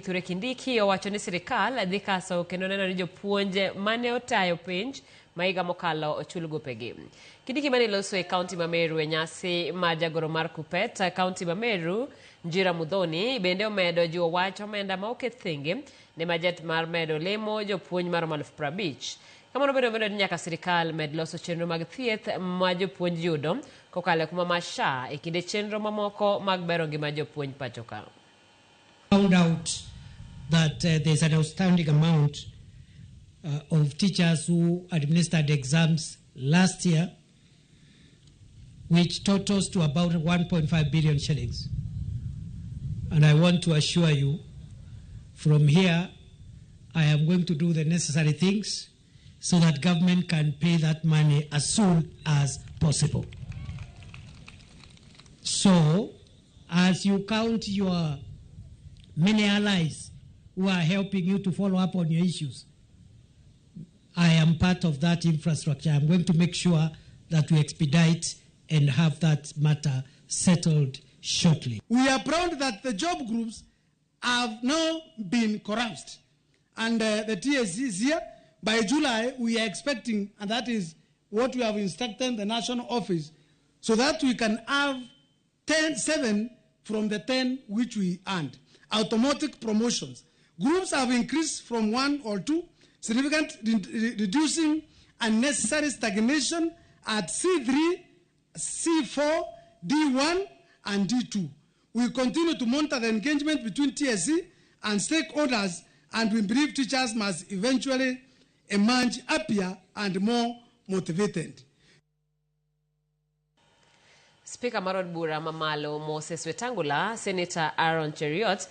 Kithure Kindiki owacho ni sirikal dhi kaso kendo neno ni jopuonj mane otayo penj ma higa mokalo ochul gopegi. Kindiki mane loso e kaunti ma Meru e nyasi mar jagoro mar Kuppet, kaunti ma Meru, Njira Muthoni bende omedo jiwo wach omenda ma oket thenge ne bajet mar medo lemo jopuonj maromo 50,000. Kamano bende omedo ni nyaka sirikal med loso chenro mag thieth ma jopuonj yudo kokalo e kuma mar SHA e kinde chenro mamoko mag bero ngima jopuonj pacho ka. Found out that there's an outstanding amount of teachers who administered exams last year, which totals to about 1.5 billion shillings. And I want to assure you, from here, I am going to do the necessary things so that government can pay that money as soon as possible. So, as you count your many allies who are helping you to follow up on your issues, I am part of that infrastructure. I'm going to make sure that we expedite and have that matter settled shortly. We are proud that the job groups have now been collapsed. And the TSC is here. By July, we are expecting, and that is what we have instructed the national office, so that we can have 7 from the 10 which we earned. Automatic promotions. Groups have increased from 1 or 2, significant reducing unnecessary stagnation at C3, C4, D1, and D2. We continue to monitor the engagement between TSC and stakeholders, and we believe teachers must eventually emerge happier and more motivated. Spika mar od bura mamalo Moses Wetangula, Senator Aaron Cheruiyot